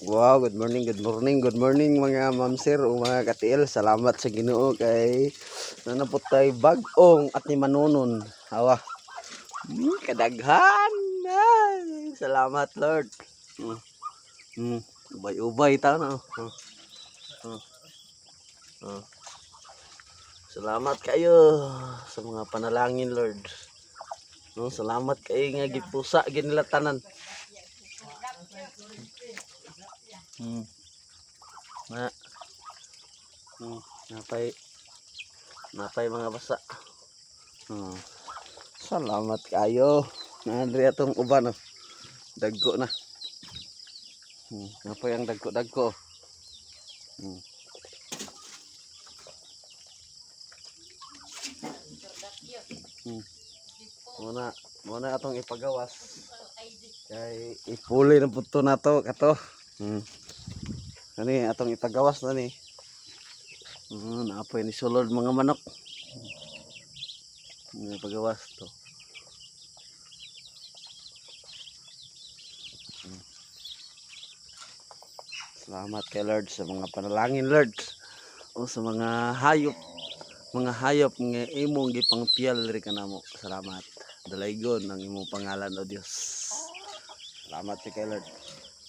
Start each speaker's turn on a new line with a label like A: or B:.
A: Wow, good morning, good morning, good morning, mga ma'am, sir o mga katiel. Salamat sa Ginoo kay nanapot tay bag-ong at ni manunon. Awa. Kadaghan. Ay, salamat, Lord. Ubay-ubay ta na. Oh. Oh. Oh. Salamat kayo sa mga panalangin, Lord. No, salamat kayo nga gipusa ginila tanan. Na. Napay mga basa. Salamat kayo. Naandri atong uban, oh. Dagko na. Napay ang dagko-dagko. Muna atong ipagawas. Kay ipuli na puto na to kato. Kani atong ipagawas na ni. Naapoy ni sulod mga manok. Ipagawas to. Salamat kay Lord sa mga panalangin, Lord. O sa mga hayop nga imong gipangpiyal diri kanamo. Salamat. Dalaygon ang imong pangalan, o Dios. Salamat kay Lord.